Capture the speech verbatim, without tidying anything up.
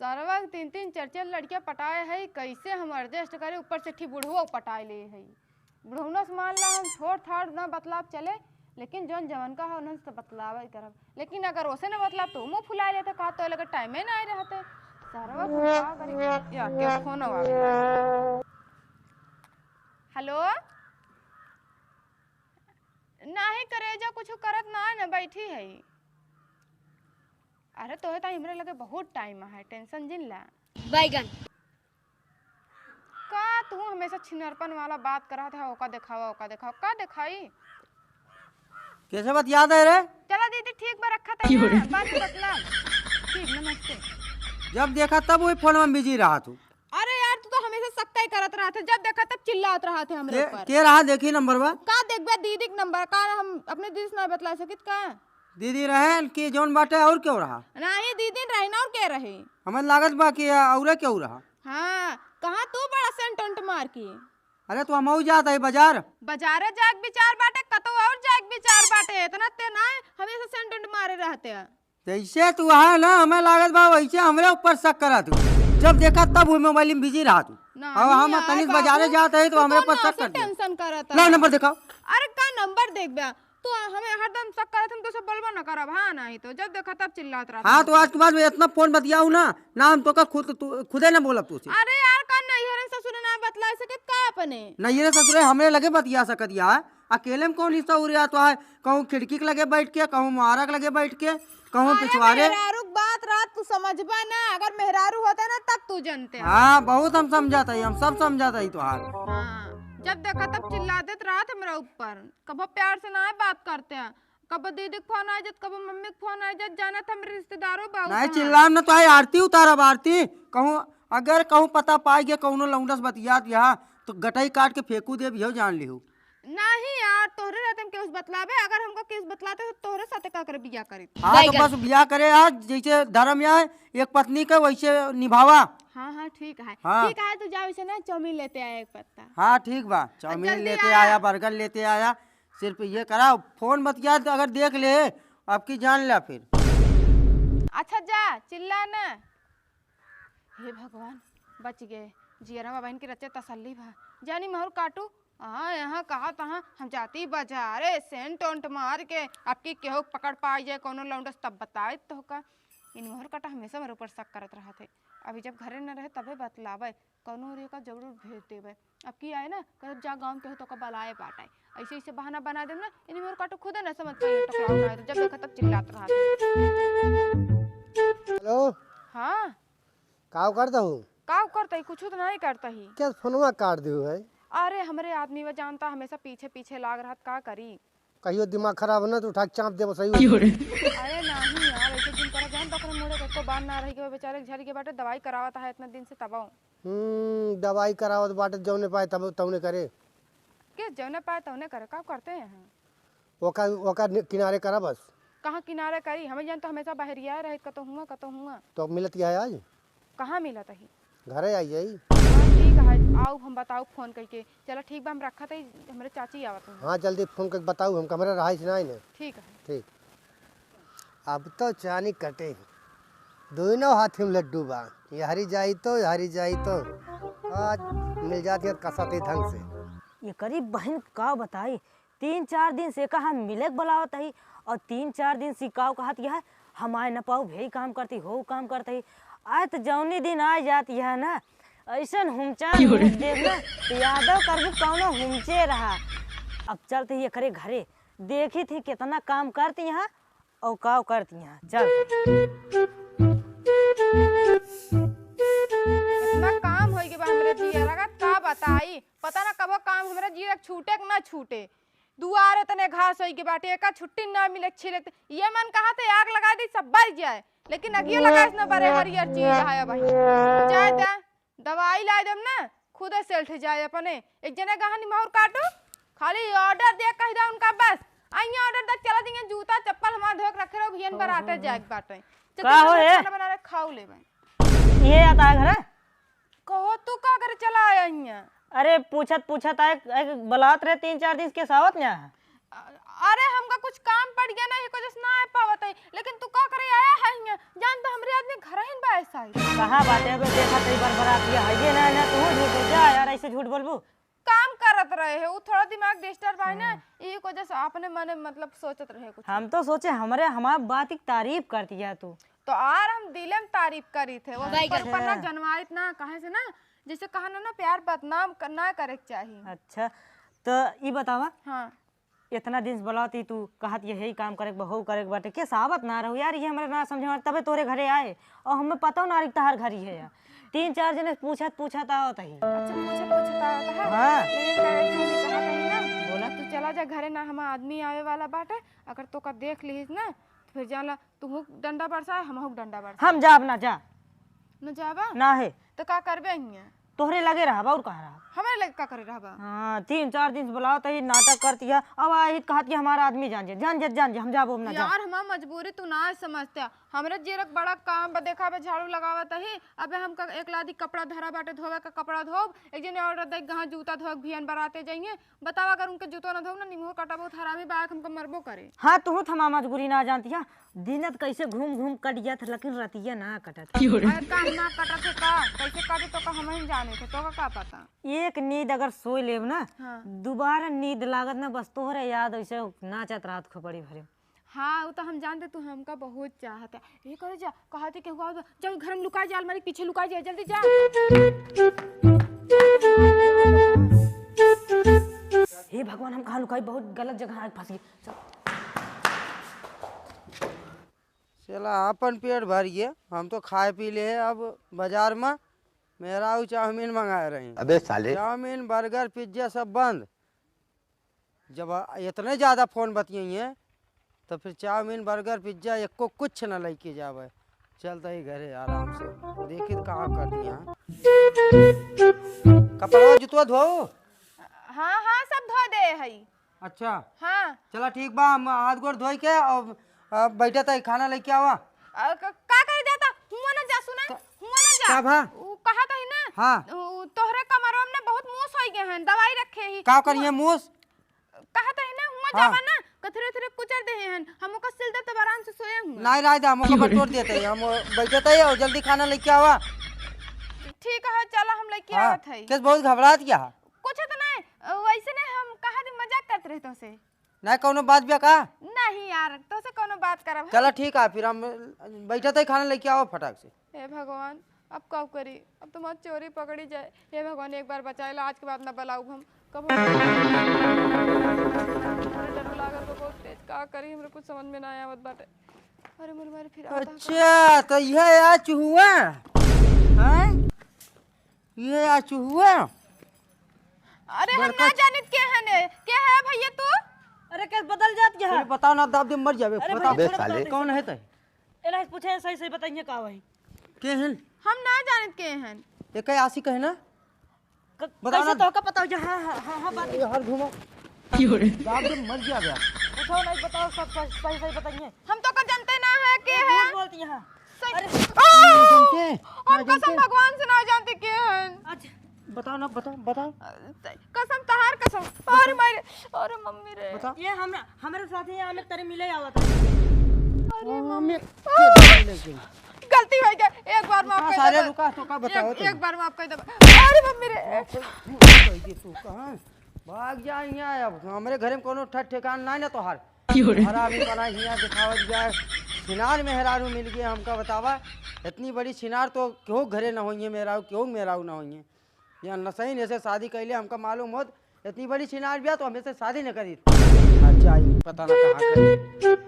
सरवा के तीन तीन चार चार लड़कियां पटाए है, कैसे हम adjust करे, ऊपर से ठी बुढ़वो पटाए ले है। बुढ़ौना से मान ला हम छोड़ थाड़ ना बतलाब चले, लेकिन जौन जवन का है उन्हन से बतलावे करब, लेकिन अगर ओसे ना बतलाब तो मुंह फुलाए लेते, कहा तो लगे टाइमे ना आए रहते। सरवा का करी, या के फोन आवे। हेलो, नाही करेजा, कुछ करत ना है ना, बैठी है। अरे तोहे ताई हमरे लगे बहुत टाइम है, टेंशन जिन ला। बैगन। का तू हमेशा छिनरपन वाला बात करत है, ओका देखावा, ओका देखावा, का देखाई? कैसे बतियात है रे? चला दीदी, ठीक बा, रखा था क्यों रे? ना, बाद में बतला। ठीक, नमस्ते। जब देखा तब वही फोन में बिजी रहा तू। अरे यार, तू तो हमेशा शक्का ही करत रहत है, जब देखा तब चिल्लात रहत है हमरे के, ऊपर। के रहा, देखी नंबर बा। का देखबे दीदी के नंबर, का हम अपने दीदी से ना बतला सकित का? दीदी रहे कि जौन बाटे, और क्यों रहा? नाही, दीदी रहे ना, और के रहे? हमें लागत बा कि औरे क्यों रहा? हाँ, कहाँ तू बड़ा सेंट उंट मार के? अरे, तो हमहू जात है बाजार। बाजारे जाए के विचार बाटे, कतौ और जाए के विचार बाटे? इतना ते ना हमेशा सेंट उंट मारे रहते हैं। जैसे तू है ना, हमें लागत बा वैसे हमरे ऊपर शक करा तू। जब देखा तब वो मोबाइल में बिजी रहा तू। ना, अब हम नहीं, तनिक बाबू, बाजारे जात है तो तू हमरे कौन ऊपर शक ऐसे कर दिया। टेंशन करत ला है? नंबर दिखाओ। अरे का नंबर देख बे? तू हमें हरदम शक करत, हम तो सब बोलबो न करब, हाँ, नहीं तो जब देखा तब चिल्लात रहत हाँ, है। तो आज के बाद में इतना फोन बतियाऊ ना, ना हम तो का खुद, तू, खुदे ना बोलब तू से। अरे यार, का नैहर ससुर ना बतला सकत का अपने? नैहर ससुर हमरे लगे बतिया सकत या, अकेले में कौन हिस्सा उड़िया तो है, कहूँ खिड़की के लगे बैठ के, कहूँ मुहारा के लगे बैठ के, कहूँ अरे पिछवारे। मेहरारू के बात रात तू समझबा ना, अगर मेहरारू होते ना तब तू जनते। हाँ, बहुत हम समझाता ही, हम सब समझाता ही तोहार। हाँ, जब देखा तब चिल्ला देत रहत हमरा ऊपर, कबो प्यार से ना बात करते हैं, कबो दीदी के फोन आ जात, कबो मम्मी के फोन आ जात, जानत हमरे रिश्तेदारों बहुत नहीं हैं। चिल्लाम ना तो है, आरती उतारब आरती। कहूँ अगर कहूँ पता पाई गया कौनो लौंडस बतियात यहाँ तो गटई काट के फेंकू देब, यहो जान लिहू। नहीं यार, तोहरे रहते हम केहू से बतलावे, अगर हमको केहू से बतलाते तो तोहरे साथे का करे बियाह करे। हाँ, तो बैगन। बस बियाह करे आज, जैसे धर्म यहाँ है, एक पत्नी का वैसे निभावा। हाँ, हाँ, ठीक है। हाँ। ठीक है, तू जा वैसे ना चाउमीन लेते आया एक पत्ता। हाँ, ठीक बा, चाउमीन जल्दी लेते आया। आया, बर्गर लेते आया, सिर्फ ये करा, फोन बतिया अगर देख ले, अब की जान ला फिर। अच्छा जा, चिल्ला ना। हे भगवान, बच गए। जियरा बहिन के रचे तसल्ली भा। जानी महुर काटू, हाँ, यहाँ कहा तहाँ हम जाती बाजारे, सेंट ओंट मार के, अब की केहू पकड़ पाई जाए कौनो लौंडस तब बताए तो का। इन महुर काटा हमेशा मेरे ऊपर शक करत रहत है। अभी जब घरे न रहे तबे बतलावे, कौनो रे का जरूर भेज देवे। अब की आए ना, कहत जा गाँव में केहू तो का बलाए बाटे। ऐसे, ऐसे बहाना बना देम ना, इन महुर काटू खुदे न समझ पाई, टकराव ना आए तो जब देखा तब चिल्लात रहत है। हेलो। हाँ। काव करता हूँ? काव करता ही, कुछ तो नहीं करता ही। क्या फोनवा काट दियो है? अरे, हमरे आदमी वा जानता, हमेशा पीछे पीछे लाग रहत, का करी? कहियो दिमाग खराब हो ना तो उठा के चाप देबो सही। क्यों रे? अरे नहीं यार, ऐसे दिन करा जान तो ओकरे मुड़े को बांध ना रही के बेचारे के झरी के बाटे, दवाई करावत है इतना दिन से तबाऊ। हम्म, दवाई करावत बाटे जौने पाए तब तौने करे। के जौने पाए तौने करे, का करते हैं? ओका, ओका नि-, किनारे करा बस। कहाँ किनारे करी? हमें जान तो हमेशा बहरिया रहित, कतो हुआ, कतो हुआ। तो मिलत क्या है आज? कहाँ मिलत ही? घरे आई जाई। हाँ, ठीक है, आओ हम बताओ फोन करके। चला ठीक बा, हम रखत ही, हमरे चाची आवत हैं। हाँ, जल्दी फोन करके बताओ, हम कमरे रहाइश ना आइने। ठीक है। ठीक। अब तो चानी कटे, दोनों हाथ में लड्डू बा, यहरी जाई तो, यहरी जाई तो। आज मिल जाती है कसत ही ढंग से। ये करी बहन का बताई, तीन चार दिन से का हम मिले के बुलावत ही, और तीन चार दिन से का कहत यह हम आए न पाऊ, भेई काम करती, हो काम करती। आए तो जौनी दिन आ जात यह ना, ऐसन हुमचा क्यों रे? देव ना, तो यादव करबू कौनो हुमचे रहा। अब चलते ही एकरे घरे, देखी थी कितना काम करती यहाँ, और का करती यहाँ। चल। इतना काम होई के बा हमरे जिया, लगत का बताई, पता ना कबो काम हमरे जिया छूटे कि ना छूटे। दुआरे तने घास होई के बाटे, एका छुट्टी ना मिले, छिले त-, ये मन कहा थे आग लगा दी, सब बल जाए, लेकिन अगियो लगाइस न बरे, हरियर चीज है भाई। जाए दे, दवाई ला देम ना, खुदे सेल्ठ जाए अपने। एक जने कहा निमहुर काटू, खाली ऑर्डर दे कह दे उनका बस, आइए ऑर्डर दे, चला देंगे, जूता चप्पल हमार धोए के रखे रहो, भैया बराते जाए के बाटे। चल, का तू हो, ए? खाना बना रहे, खाऊ लेबे। ये आता है घर? कहो, तू का करे चला आया हियां? अरे, पूछत पूछत आए, आए बलात रहे तीन चार दिन से, केस आवत ना है? अरे, हमका कुछ काम पड़ गया ना, ये वजह से ना आ पावत है। लेकिन तू का करे आया है हियाँ? जान तो हमरे आदमी घर ही बा ऐसा ही। कहाँ बाटे? अबे देखा तई बरबरात ये है, ये ना, ना, तू झूठ बोल जा यार, ऐसे झूठ बोलबू? काम करत रहे है, वो थोड़ा दिमाग डिस्टर्ब है ना, हाँ। ये वजह से अपने मने मतलब सोचत रहे कुछ। हम तो सोचे हमरे, हमार बात की तारीफ करती है तू। तो आर हम दिले में तारीफ करी थे, वो बैगन। पर, पर ना अच्छा। जनवाइत ना, कहे से ना, जैसे कहा ना, ना प्यार बदनाम क-, ना करे के चाहिए। अच्छा, तो ई बतावा, हाँ। इतना दिन से बोलावत ही तू, कहत यही काम करे के बा, हऊ करे के बाटे, के सावत ना रहो यार, ये हमरा ना समझ में, तबे तोरे घरे आए, और हमें पता ना रही तहार घर ही है यार। तीन चार जने पूछत पूछत आवत ही। अच्छा, पूछत पूछत आवत है? हाँ। लेकिन कहे के हमने कहा था ही ना, बोला। तू चला जा घरे ना, हमार आदमी आवे वाला बाटे, अगर तोका देख लिहिस ना, तो फिर जान ला, तू डंडा बरसा है, हम डंडा बरसा। हम जाब ना, जा। न जाबा? ना है। तो का करबे हियाँ? तोहरे लगे रहबा, और कहाँ रहब? हमरे लगे का करे रहबा? हाँ, तीन चार दिन से बोलावत ही, नाटक करती है। अब आई कहत कि हमारा आदमी जान जे, जान जे, जान जे, हम जाबो ना, जा। यार, हमार मजबूरी तू ना समझते। हमरे जीरक बड़ा काम बा, देखा बे झाड़ू लगावत ही। अबे हम का एक लादी कपड़ा धरा बाटे, धोवे का कपड़ा धोब। एक जने order दे, कहाँ जूता धोवे, भियन बराते जाइए। बतावा, अगर उनके जूतो ना धोब ना, निमुह काटा बहुत हरामी बा, हमका मरबो करे। हाँ, तू थमा मजबूरी ना जानती है। दिन त कैसे घूम घूम कट जात है, लेकिन रतिया ना कटत है। अरे का ना कटत है का? कैसे कटे तो का हम ही जाने थे, तो का, का पता? एक नींद अगर सोई लेब ना, हाँ। दोबारा नींद लागत ना, बस तोहरे याद ऐसे नाचत रहत खोपड़ी भरे। हाँ, वो तो हम जानते, तू हमका बहुत चाहत है। ये करे जा, कहा थे केहू आवत बा, जाओ घर में लुका जा, अलमारी के पीछे लुका जा, जल्दी जा। हे भगवान, हम कहाँ लुकाई, बहुत गलत जगह आके फंस गई। चल। चला, अपन पेट भर गए, हम तो खाए पी ले। अब बाजार में मेहरारू चाउमीन मंगाए रही। अबे साले। चाउमीन, बर्गर, पिज्जा सब बंद। जब इतने ज्यादा फोन बतियाई हैं, तो फिर चाउमीन, बर्गर, पिज्जा एको कुछ न लेके जावे। चलता ही घरे आराम से, देखी तो कहाँ कर दिया। कपड़ा जुतवा धो। हाँ, हाँ, सब धो दे हई। अच्छा। हाँ। चला ठीक बा, हम हाथ गोड़ धोई के और, अ, बैठा ताई, खाना लेके आवा। अ, क-, का करे जाता? हुआ ना जा, सुना? का, हुआ ना जा। का भा? उ कहा ताई ना? हाँ। उ तोहरे कमरवा में ना बहुत मूस होई गए हैं, दवाई रखे ही। का करिए हुआ मूस? कहा ताई ना, हुआ हाँ। जावा ना, कथरे उथरे कुचर दे हैं, हम ओकर सिल दे तब आराम से सोए हुआ। नहीं राय दा, हम ओकर बटोर देते हैं, हम बैठे ताई और जल्दी खाना लेके आवा। ठीक है, चला हम लेके हाँ। आवत है। केस बहुत घबरात गया है। कुछ तो नहीं, अ, वैसे नहीं, हम कहा थे मजाक करत रहे तोसे। नहीं, कौनो बात बिया का? नहीं यार, तोसे कौनो बात करब हम। चला ठीक है, फिर हम बैठा थे, खाना लेके आओ फटाक से। हे भगवान, अब कब करी? अब तो हमार चोरी पकड़ी जाए। हे भगवान, एक बार बचाए ला, आज के बाद ना बुलाऊब हम। कबो डर लागल बा बहुत तेज, का करी, हमरे कुछ समझ में ना आवत बाटे। अरे मोर मारे फिर आता है। अच्छा, तो यह आज हुआ? हैं? ये आज हुआ? अरे हम बड़का ना जानित के हने। के है भैया तू? अरे के बदल जात के है? अरे बताओ ना, दाब दे मर जावे। अरे बताओ। भैया, थोड़ा बता दे। कौन है तै? एला से पूछे, सही सही बताइए का भाई। के हन? हम ना जानित के हन। एके आशिक है ना? क-, बताओ कैसे ना। तोहका पता हो जा? हाँ, हाँ, हाँ, हाँ, बात। ये हर घूमो। क्यों रे? दाब दे मर जावे। पूछो नहीं, बताओ सब सही सही, सही बताइए। हम तोका जानते ना है के ए, है। झूठ बोलती है। सही। अरे। आ! नहीं जानते? हम ना कसम जानते? भगवान से ना जानते के हैं। अच्छा। बताओ ना, बताओ, बताओ। कसम, तहार कसम। अरे मारे, अरे मम्मी रे। बताओ। ये हमरा, हमरे साथ ही आमे तेरे मिले आवा था। अरे ओ, मम्मी। मैं के लेके? गलती हो गया, एक बार माफ कर दे। रुका, तो का बताओ एक, तुम? एक बार माफ कर दे। अरे मम्मी रे। कह दे तू कहाँ? भाग जा यहाँ, अब हमरे घरे में कोनो ठठ ठिकान ना, ना तोहार। क्यों रे? हरामी बना हियाँ दिखावत जाए। छिनार मेहरारू मिल गए हमका, बतावा। इतनी बड़ी छिनार तो केहू घरे ना होइए मेहरारू, केहू मेहरारू ना होइए। यहाँ नसैन ऐसे शादी कैले, हमका मालूम होत इतनी बड़ी छिनार बिया तो हम ऐसे शादी न करी। अच्छा, ई पता ना कहाँ करी।